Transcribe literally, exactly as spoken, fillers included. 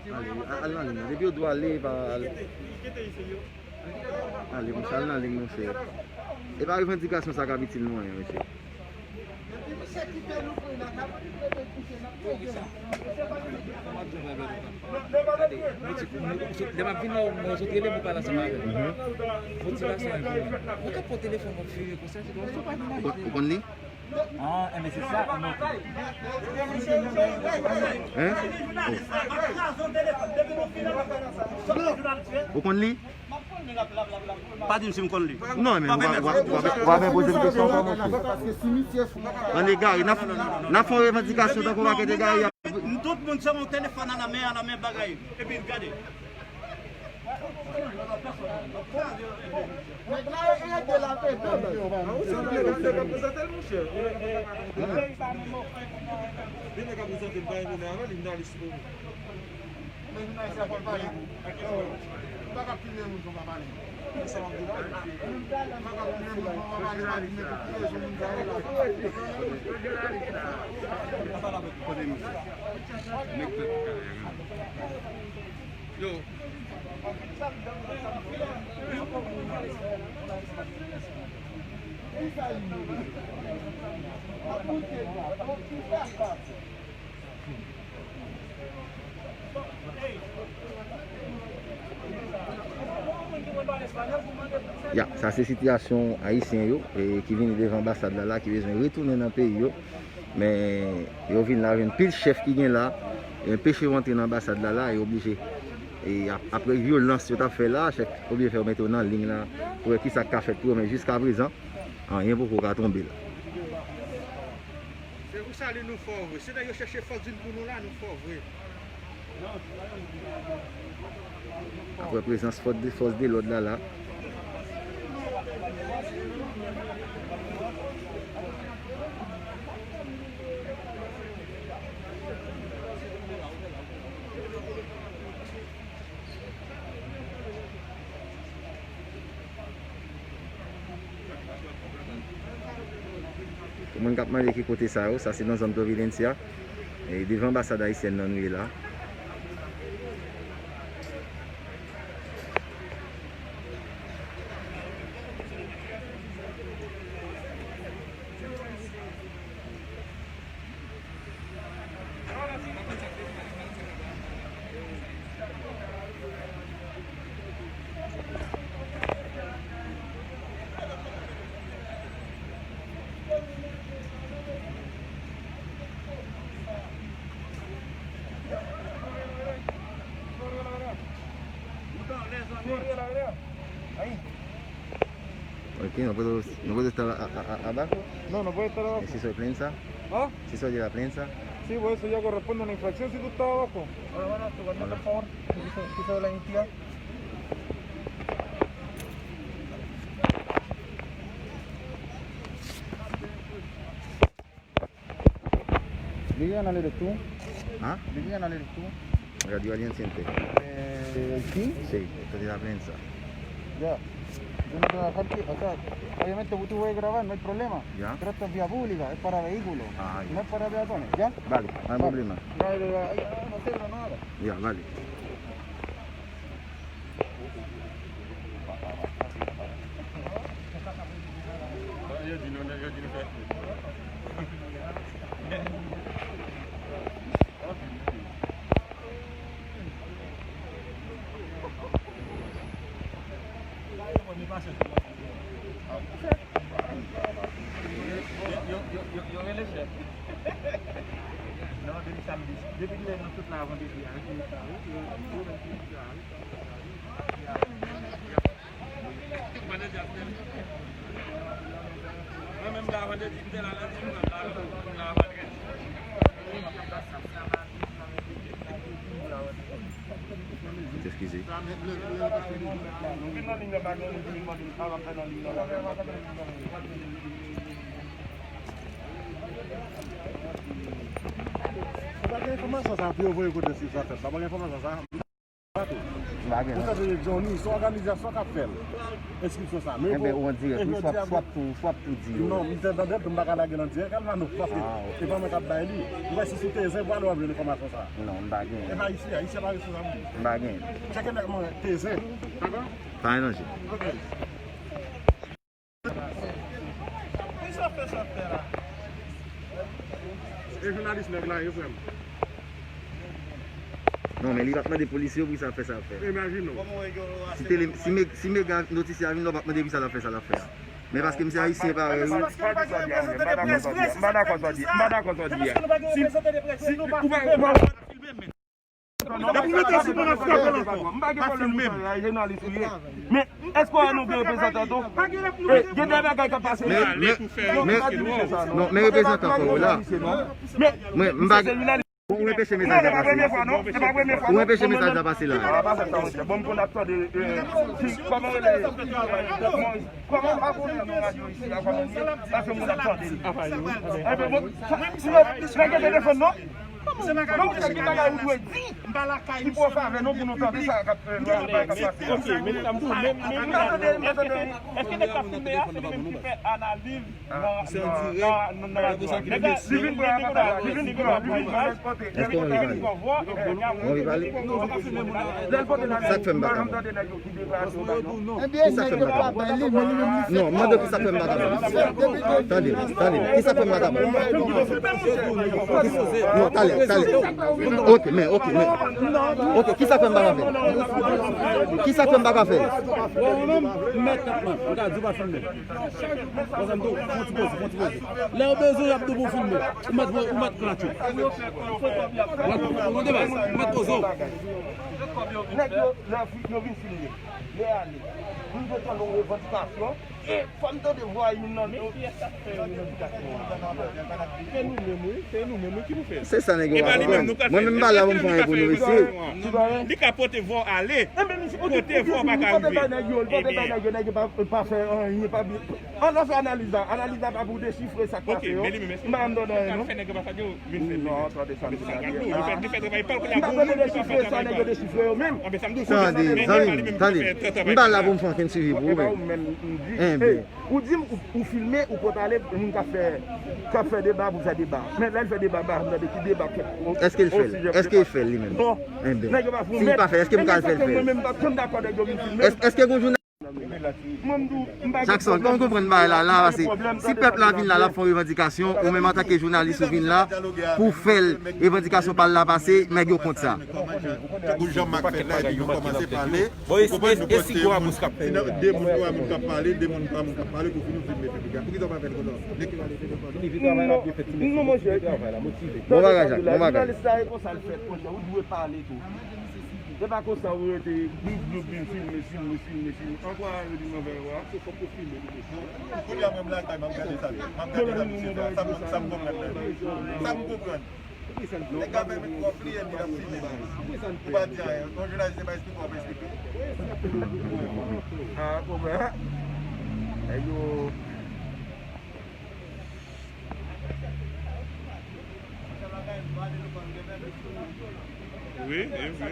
Ale, a- al nan liy nan. Depi yo di w ale, pa ale. Ale, monchè, al nan liy, monchè. E pa revandikasyon sa k ap itil nou anyen, mesye. Gade, nou di, nou, nou, lè m ap vin la, mwen sot rele m, ou pale ansanm avè m. Motivasyon an vini. Mwen ka pran telefòn mwen fire konsa, se konsa pa vin achte. Ou konn li? Ah, enben se sa, enben. Hein? Ou konn li? Pa di m si m konn li. Non, men w ap enpoze m kesyon ankò, monchè. Ann egare, n ap, n ap fè yon revandikasyon tankou pakèt egare. Tout moun se yon telefòn a la men, a la men bagay. Epi gade. Nèg la e rete la, pe pè. Vin nèg ap prezante l, bay moun nan, li nan lis pou ou. Men nou nan sa fò l pale. M pa ka filme moun pou pa pale. M pa ka filme moun pou pa pale, pa di men pou ki rezon moun sa yo la. Kote misye? Nèg pèp. Yo. Ya, sa se sitiyasyon ayisyen yo, e, ki vini devan anbasad la, la, ki bezwen retounen nan peyi yo. Men yo vin la, jwenn pil chèf ki gen la, yo enpeche yo antre nan anbasad la, la, yo oblije. E ap- apre vyolans yo t ap fè la, chèf oblije fè yo mete yo nan liy la, pou wè kisa k ka fèt pou yo, men jiska prezan, anyen poko ka tonbe la. Se pou sa li nou fò vre. Se nèg yo chèche fòs vin pou nou la, nou fò vre. Apre prezans fòs de, fòs de lòd la, la. Pou moun k ap mande ki kote sa yo, sa se nan zòn Providencia, e, devan anbasad ayisyèn nan nou ye la. Ok, no puedo, no puedo estar a- a- a- abajo. No, no puede estar abajo. ¿Y si soy prensa? ¿Ah? ¿Si soy de la prensa? Sí, por eso yo correspondo a una infracción si tú estás abajo. Bueno, bueno, tu carnet, por favor. Aquí se, aquí se ve la identidad. ¿De qué canal eres tú? ¿Ah? ¿De qué canal eres tú? Radio Alianza Inter. Eh, ¿sí? Sí, esto es de la prensa. Ya. Yo no te voy a dejar que, o sea, obviamente tú puedes grabar, no hay problema. Ya. Pero esto es vía pública, es para vehículos, ah, ya, no es para peatones, ¿ya? Vale, no hay problema. Dale, dale, ahí, no sé, pero nada. Ya, vale. Yo di nou, yo di nou fè. Yo, yo, yo, yo, yo rele chèf. Non, depi samdi. Depi lè nan tout la vandredi a, wi, yo, yo, yo, yo, yo, yo, yo, yo, yo, yo, Mwen menm la vandredi, m te la lendi, m pral la, m la vandredi. Eskize. Ou pa gen enfòmasyon sa pou yo voye kote si sa fèt la? Ou pa gen enfòmasyon sa? Ou tande Johnny, se òganizasyon k ap fè l. Enskripsyon sa. Men enben, ou andirèk, wi, fò ap tou, fò ap tou di yo. Non, m te tande, m pa ka lage nan dirèk, al nan nou, paske se pa mwen k ap bay li. Ou wè si sou Tezen, pou ale w ap jwenn enfòmasyon sa. Non, m pa gen. E pa isi, isi pa responsab li. M pa gen. Tcheke nèg mwen, Tezen. Dakò? Pa gen danje. Ok. Ki sa fè sa fè la? E jounalis nèg la ye, frè m. Non, men li p ap mande polisye yo pou sa fè sa fè. Imajine w. Si tele, si me, si mega notisye a vin la, w p ap mande pou sa l ap fè sa l ap fè a. Men paske m se ayisyen parèy ou. M pa dakò sa w di a. M pa dakò sa w di a. M pa dakò sa w di a. Si, si, ou pa, ou pa, N ap mete sou mwen, n ap frape l ankò. M pa gen pwoblèm pou sa, jounalis ou ye. Men, èske w wè nou gen reprezantan tou? E, gen de bagay k ap pase. Men, men, men, non, men reprezantan pa w la. Men, m pa gen. Ou anpeche mesaj la pase. Ou anpeche mesaj la pase la. Bon, m konn ap tande, e, si, kòman rele? Kòman w pa konnen nan radyo isi a, kòman l ye? Paske moun ap tande l. Enben, bon, sa, si yo, nèg yo telefòn non? Donk, se ki bagay ou dwe di? Ki pou w favè nou pou nou tande sa k ap, e, nou bagay k ap pase. Ok, men sa m di w, men, men, men, èske, èske nèg k ap filme a, se li menm ki fè analiz nan, nan, nan, nan radyo a? Nèg la, li vin pran kontak, li vin pran, li vin pran, li vin pran vwa, e, y a moun ki vin pran vwa. Sa k fè m pa ka bon? Ebyen, nèg yo pa bay li, men li menm li fè. Non, m mande w ki sa k fè m pa ka bon. Tande, tande. Ki sa k fè m pa ka bon? Non, talè, talè. Ok, men, ok, men. Ok, ki sa k fè m pa ka fè? Ki sa k fè m pa ka fè? Ou menm, m mèt tèt mwen. M ka di w pa filme. Ou konprann tou? Fon ti poze, fon ti poze. Lè yo bezwen, y ap di w pou w filme. Ou mèt, ou mèt klati. Ou mèt, ou mèt poze w. Nèg yo, lè yo vin filme. Lè ale. Nou dwe tande yon revandikasyon. E fò m tande vwa youn nan nou. Men kiyès k ap fè revandikasyon an? Se nou menm, wi. Se nou menm, wi, ki pou fè l. Se sa nèg yo pa konprann. Mwen menm m pa la pou m fè anyen pou nou, mesye. Li ka pote vwa w ale. Kote vwa w pa ka rive. Ebyen. Nèg yo pa, pa fè anyen, pa byen. Ann fè analiz la. Analiz la pa pou dechifre sa k pase yo. M pa janm tande anyen, non. Non, tande sa m di la. M pa bezwen dechifre sa nèg yo dechifre yo menm. Tande, zanmi m, tande. M pa la pou m fè ankenn swivi pou ou menm. Enben. Ou di m ou, ou filme, ou pot ale, moun k ap fè, k ap fè deba pou fè deba. Men lè l fè deba, m pa janm tande ki deba k fèt. Èske l fè l? Èske l fè l li menm? Enben. Si l pa fè, èske m ka al fè l fè l? Èske gon jounalis Jackson, kòman w konprann bagay la, la, pase si pèp la vin la, l ap fè yon revandikasyon, ou menm antanke jounalis ou vin la pou fè l, revandikasyon pa l la pase, nèg yo kont sa. Ou janm ak fè la, epi nou kòmanse pale. Bon, e, e, e si gwo abous k ap fè? De moun, twa moun k ap pale, de moun, twa moun k ap pale, pou fini w filme piblik la. Poukisa w pa fè l konsa? Nèg ki pale telefòn. Non, monchè. Bon bagay, Jack, bon bagay. Jounalis la, e konsa l fèt, monchè, ou dwe pale tou. Se pa konsa ou rete, nou, nou vin filme, filme, filme, filme. Ankò a yo di mwen fè yo a. Kounye a mwen m lakay, m ap gade sa, m ap gade sa misye fè a. Sa m, sa m konprann la. Sa m konprann. Nèg la fè men twòp li, epi l ap filme. Ou pa di anyen. Yon jounalis se pa eksplike, w ap eksplike. Ah, konprann. Nèg yo. Wi, wi, wi.